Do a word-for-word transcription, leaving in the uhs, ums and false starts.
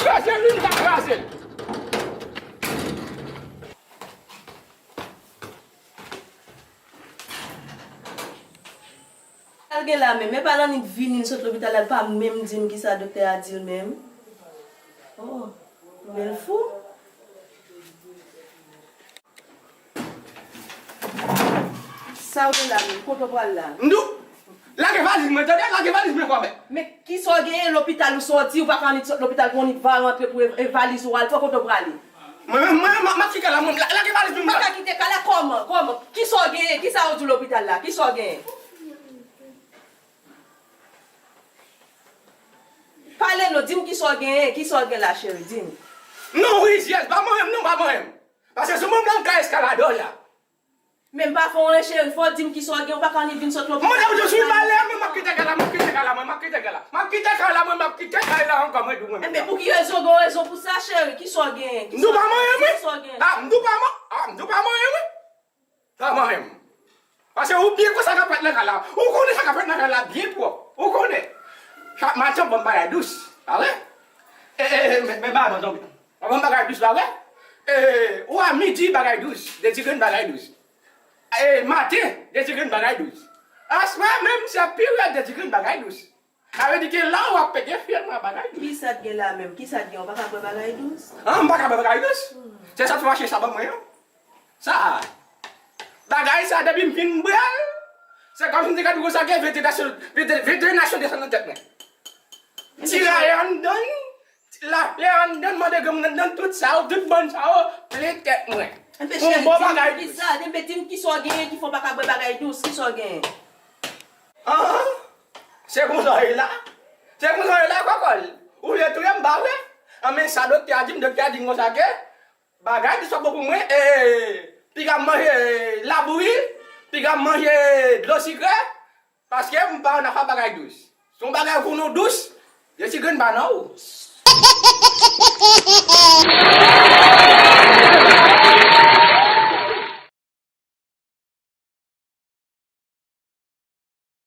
Kraze l wi, m ta kraze l. Sa l gen la menm? E pa l annik vini, l sot lopital la, l pa menm di m kisa doktè a di l menm. Oh, men l fou. Sa w gen la menm? Kote w pral la? M di w, lage valiz mwen, tande, lage valiz mwen, kòmè. Men kisa w genyen lopital ou soti, ou pa ka annik sot lopital pou w annik va rantre pou e, e valiz ou al pran, kote w prale? Mwen menm, mwen menm, m ap kite la, mwen, la, lage valiz mwen. Ou pa ka kite kay la, kòman, kòman? Kisa w genyen? Kisa yo di w lopital la? Kisa w genyen? Pale non, di m kisa w genyen, kisa w gen la, cheri, di m. Non, rizyèz, pa manyen m, non, pa manyen m. Paske sou mwen m nan kay eskaladò la. Men m pa fè w anyen, cheri, fò w di m kisa w gen, ou pa ka annik vin sot lopital. Mwen, je suis malè, mwen, m ap kite kay la, m ap kite kay la, mwen, m ap kite kay la. M ap kite kay la, mwen, m ap kite kay la ankò, mwen, di w, mwen. Enben, pou ki rezon, gen rezon pou sa, cheri, kisa w gen? M di w pa manyen, wi. Kisa w gen? Ah, m di w pa man-, ah, m di w pa manyen, wi. Pa manyen m. Paske ou byen konn sa k ap fèt nan kay la. Ou konnen sa k ap fèt nan kay la byen twòp. Ou konnen. Chak maten, w ban m bagay dous. Pa vre? E, e, e, men, men, ba, ban m, ban m bagay dous, pa vre? E, ou a midi, bagay dous. De ti grenn bagay dous. E, maten, de ti grenn bagay dous. Aswè menm, se pi rèd, de ti grenn bagay dous. Sa vle di ke la w ap pete fyèl mwen a bagay dous. Kisa t gen la menm? Kisa t gen? Ou pa ka bwè bagay dous? An, m pa ka bwè bagay dous? Se sa t fè w achte sa ban mwen an. Sa. Bagay sa, depi m fin bwè l, se kòmsi m te ka di w sa gen ventenasyon, vente-, ventenasyon desann nan tèt mwen. Ti rayi anndan, ti laflè anndan, mande granmoun anndan, tout sa yo, tout bann sa yo, plen tèt mwen. Pou m bwè bagay dous. Enben, cheri, di m kisa, enben, di m kisa w genyen ki fè w pa ka bwè bagay dous, kisa w genyen? An, se konsa w ye la? Se konsa w ye la, kòkòl? Ou vle touye m, pa vre? An, men sa doktè a di m, doktè a di m konsa ke bagay dous pa bon pou mwen, e, piga m manje labouyi, piga m manje dlo sikre, paske m pa nan afè bagay dous. Se yon bagay pou nou dous, de ti grenn pa nan ou.